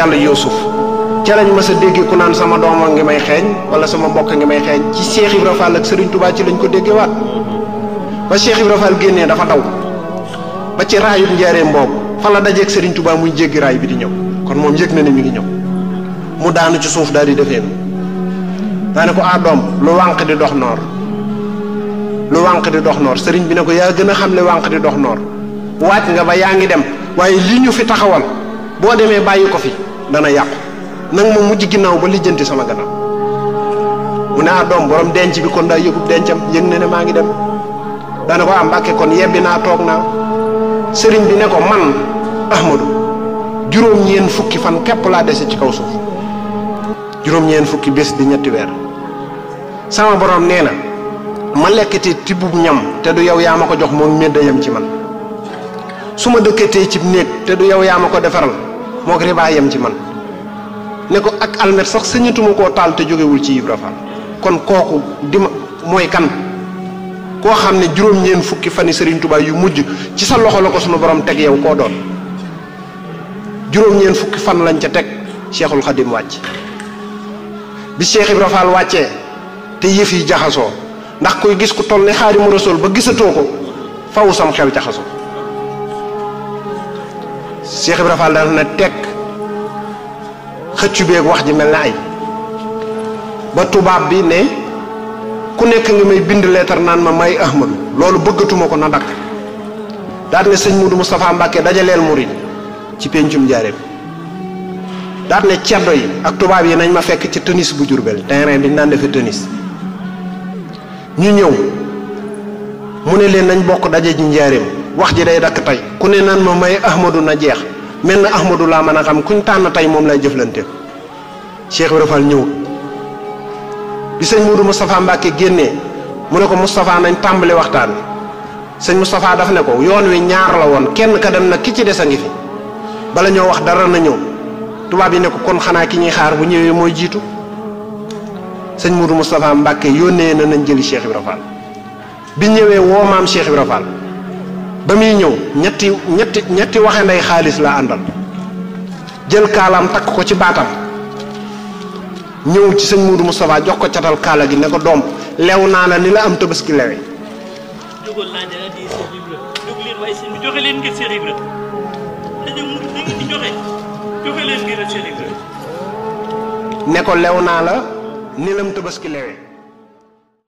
yàlla Yuusuf ca lañ mës a dégg ku naan sama dooma ngi may xeeñ wala sama mbokk ngi may xeeñ ci Cheikh Ibra Fall ak Serigne Touba ci lañ ko déggee waat ba Cheikh Ibra Fall génnee dafa daw ba ci raayut njaareem boobu fa la dajeeg Serigne Touba muy jéggi raay bi di ñëw kon moom yëg na ne mi ngi ñëw mu daanu ci suuf daal di defee daane ko doom lu wànq di dox noor lu wànq di dox noor sëriñ bi ne ko yaa gën a xam ne wànq di dox noor waaj nga ba yaa ngi dem waaye li ñu fi taxawal boo demee bàyyi ko fi dana yàqu nag ma mujj ginnaaw ba lijjanti sama gannaaw mu ne doom borom denc bi kon daa yëgub dencam yëg na ne maa ngi dem daane ko Mbàkke kon yebbi naa toog naa sëriñ bi ne ko man Ahmadou juróom-ñeen fukki fan képp laa dese ci kaw suuf juróom-ñeen fukki bés di ñetti weer sama borom nee na ma lekkati tibbub ñam te du yow yaa ma ko jox moom méddayam ci man su ma dëkkatee ci néeg te du yow yaa ma ko defaral moo ko ribaa yem ci man ne ko ak almet sax sañatuma koo taal te jógewul ci Ibra Fall kon kooku dima mooy kan koo xam ne juróom-ñeen fukki fani Serigne Touba yu mujj ci sa loxo la ko sunu borom teg yow koo doon juróom-ñeen fukki fan lañ ca teg Cheikhul Khadim wàcc bi Cheikh Ibra Fall wàccee te yëf yi jaxasoo ndax koy gis ku toll ne Xaadimu Rasuul ba gisatoo ko faw sam xel jaxasoo Cheikh Ibra Fall daal na teg xëccu beeg wax ji mel na ay ba tubaab bi ne ku nekk nga may bind leetar naan ma may Ahmadou loolu bëggatuma ko na dakk daal ne sëñ Moudou Moustapha Mbacke dajaleel murid ci péncum Njaaréem daal ne ceddo yi ak tubaab yi nañ ma fekk ci tennis bu Jurbel terrain bi ñu daan defee tennis ñu ñëw mu ne leen nañ bokk daje ji Njaaréem wax ji day dakk tey ku ne naan ma may Ahmadou na jeex mel na Ahmadou laa mën a xam kuñ tànn tey moom lay jëflante Cheikh Ibra Fall ñëw bi sëñ Moudou Moustapha Mbacke génnee mu ne ko Moustapha nañ tàmbali waxtaan sëñ Moustapha daf ne ko yoon wi ñaar la woon kenn ka dem na ki ci des a ngi fi bala ñoo wax dara na ñëw tubaab yi ne ko kon xanaa ki ñuy xaar bu ñëwee mooy jiitu sëñ Moudou Moustapha Mbacke yónnee na nañ jëli Cheikh Ibra Fall bi ñëwee woo maam Cheikh Ibra Fall ba muy ñëw ñetti waxe nday xaalis la àndal jël kaalaam takk ko ci baatam ñëw ci sëñ Moudou Moustapha jox ko catal kaala gi ne ko doom lew naa la ni la am tabaski lewe ne ko lew naa la ni la am tabaski lewe